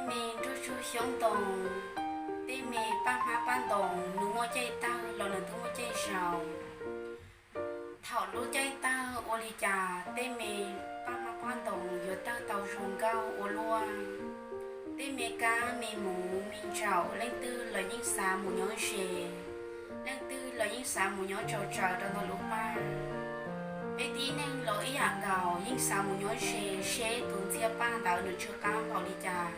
Tej me nruab ntug xyoob ntoo, tej me paj hmab paj ntoos, nws muaj caij tawg los nws twb muaj caij zaus. Thaum lub caij tawg ua li cas tej me paj hmab paj ntoos yuav tawg tau zoo nkauj ua luaj. Tej me kab me muv me ntsaum leej twg los yeej xav mus nyob ze, leej twg los yeej xav mus nyob tsaus tsaws rau ntawm lub paj. Peb tib neeg los ib yam nkaus, yeej xav mus nyob ze seb tus ntxhiab paj ntawd nws tsw qab npaum li cas.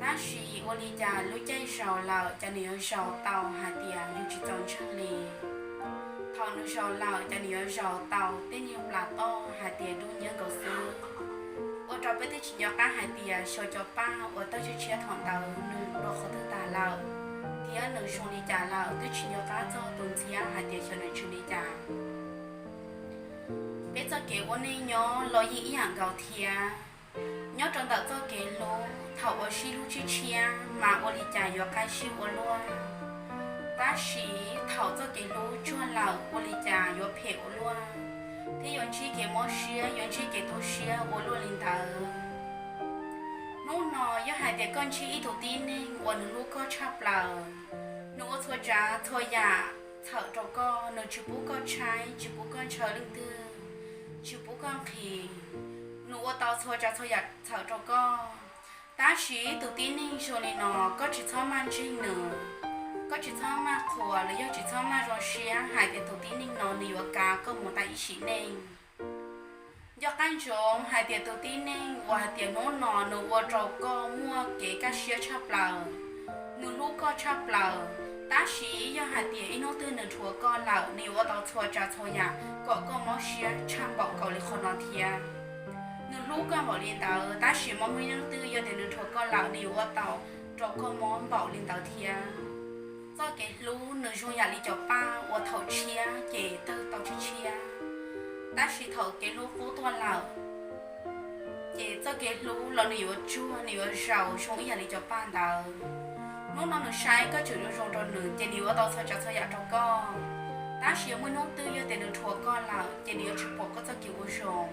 Tab sis ua li cas lub caij zaus lawm ces nws yuav zaus tau hais tias yus tsis txaus ntseeg li. Thaum nws zaus lawm ces nws yuav zaus tau tej niag plas toj hais tias dub nyiab nkaus xwb. Ua rau peb twb tsis nco qab hais tias xyov cov paj uas tawg tshiab tshiab thaum ntawd nws dua qhov twg tag lawm, thiab nws zoo li cas lawm, twb tsis nco qab txog tus ntxhiab hais tias xyov nws tsw li cas. Peb txoj kev ua neej nyob los yeej ib yam nkaus thiab. Nyob rau ntawm txoj kev hlub, thaum uas sib hlub tshiab tshiab mas ua li cas yuav qab sib ua luaj. Tab sis thaum txoj kev hlub tsuag lawm ua li cas yuav phem ua luaj, thiab yuav ntsib kev mob siab, yuav ntsib kev tu siab ua luaj li ntawd. Hnub no yog hais tias koj ntsib ib tug tib neeg uas nws hlub koj tshaj plaws, nws ua txhua tsav txhua yam txhawm rau koj, nws tsis pub koj tshaib, tsis pub koj ntshaw leej twg, tsis pub koj nqhis, nws ua tau txhua tsav txhua yam txhawm rau koj. Tab sis tus tib neeg zoo li no, koj tsis txhob maj ntseeg nws, koj tsis txhob maj qhuas los yog tsis txhob maj zoo siab hais tias tus tib neeg no nws yuav kav koj mus tas ib sim neej. Nco qab ntsoov hais tias tus tib neeg uas hais tias hnub no nws ua rau koj muaj kev kaj siab tshaj plaws, nws hlub koj tshaj plaws, tab sis yog hais tias ib hnub twg nws rhuav koj lawm, nws yuav ua tau txhua tsav txhua yam kom koj mob siab tshaj npaum nkaus li qhov no thiab. Nws hlub koj npaum li ntawd, tab sis muaj ib hnub twg yog tias nws rhuav koj lawm, nws yuav ua tau rau koj mob npaum li ntawd thiab. Txoj kev hlub nws zoo yam li cov paj uas thaum tshiab ces tawg tau tshiab tshiab, tab sis thaum kev hlub qub tuaj lawm, ces txoj kev hlub los nws yuav tsuag, nws yuav zaus zoo ib yam li cov paj ntawd. Hnub no nws saib koj tseem zoo zoo rau nws, ces nws yuav ua tau txhua tsav txhua yam rau koj. Tab sis muaj ib hnub twg yog tias nws rhuav koj lawm, ces nws yuav tsis pom koj txoj kev ua zoo.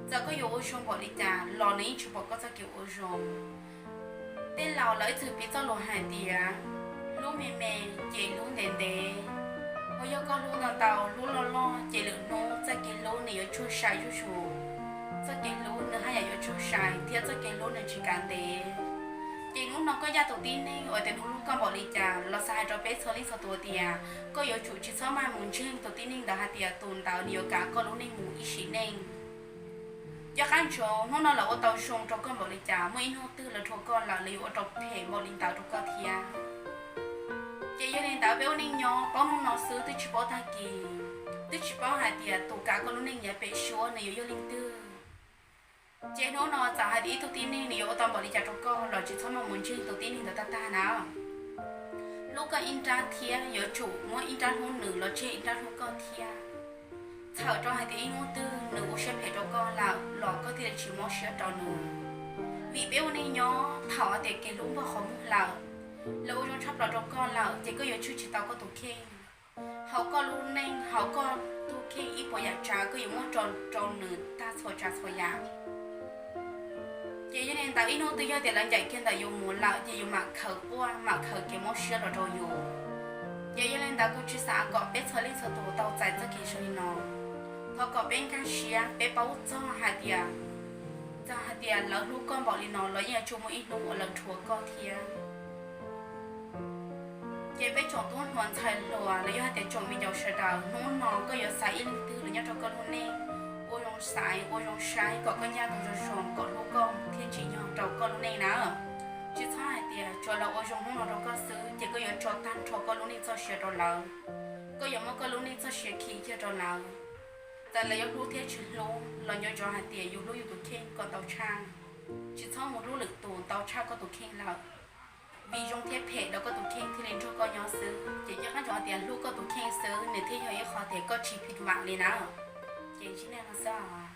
Txawm koj yuav ua zoo npaum li cas los nws yeej tsis pom koj txoj kev ua zoo. Tej laus lawv ib txwm piv txoj lus hais tias, hlub me me ces hlub ntev ntev, uas yog koj hlub ntau ntau hlub loj loj ces lwm hnub txoj kev hlub nws yuav tsuag sai zuj zus. Txoj kev hlub nws haj yam yuav tsuag sai thiab txoj kev hlub nws tsis kav ntev. Ces hnub no koj ncaj tus tib neeg uas tias nws hlub koj npaum li cas los xav hais rau peb txhua leej txhua tus tias koj yuav tsum tsis txhob maj mus ntseeg tus tib neeg ntawd hais tias tus ntawd nws yuav kav koj lub neej mus ib sim neej. Nco qab ntsoov, hnub no lawv ua tau zoo rau koj npaum li cas, muaj ib hnub twg lawv rhuav koj lawm lawv yuav ua rau phem npaum li ntawd rau koj thiab. Ces yog li ntawd peb ua neej nyob paub hnub no xwb twb tsis paub tag kis, twb tsis paub hais tias tus kav koj lub neej yav pem suab nws yuav yog leej twg. Ces hnub no txawm hais tias ib tug tib neeg nws yuav ua tau npaum li cas rau koj los tsis txhob maj mus ntseeg tus tib neeg ntawd tag tag na. Hlub koj ib nrab thiab yuav tsum muab ib nrab hlub nws los tseg ib nrab hlub koj thiab. Txhawm rau hais tias ib hnub twg nws ua siab phem rau koj lawm los koj thiaj li tsis mob siab rau nws. Vim peb ua neej nyob thaum hais tias kev hlub npog qhov muag lawm, lawv ua zoo tshaj plaws rau koj lawm ces koj yuav tswj tsis tau koj tus kheej. Hauv koj lub neej, hauv koj tus kheej ib puas yam tsav koj yuav muab rau rau nws tag txhua tsav txhua yam. Ces yog li ntawd ib hnub twg yog tias lawv ncaim kiag ntawm yus mus lawm ces yus mam khaws quaj mam khaws kev mob siab los rau yus. Ces yog li ntawd kuv tsis xav kom peb txhua leej txhua tus tau txais txoj kev zoo li no. Thov kom peb nkag siab, peb paub txog hais tias, txog hais tias lawv hlub koj npaum li no los yeej yuav tsum muaj ib hnub uas lawv rhuav koj thiab. Ces peb tsoom tub hluas ntxhais hluas los yog hais tias tsoom me nyuam sawv daws, hnub no koj yuav xaiv ib leej twg los nyob rau koj lub neej, ua zoo xaiv ua zoo saib kom koj ncaj tus zoo zoo kom hlub koj thiab tsim nyog rau koj lub neej na. Tsis txhob hais tias tsuas lawv ua zoo hnub no rau koj xwb ces koj yuav tso tag nrho koj lub neej txoj sia rau lawv. Koj yuav muab koj lub neej txoj sia khi kiag rau lawv. Txawm lawv yuav hlub thiab tsis hlub los nco ntsoov hais tias yus hlub yus tus kheej kom ntau tshaj. Tsis txhob mus hlub lwm tus ntau tshaj koj tus kheej lawm. Vim zoo thiab phem los koj tus kheej thiaj li nrog koj nyob xwb. Ces nco qab ntsoov hais tias hlub koj tus kheej xwb nws thiaj yog ib qho tias koj tsis phim vam li na. Ces ntsib nej no xwb.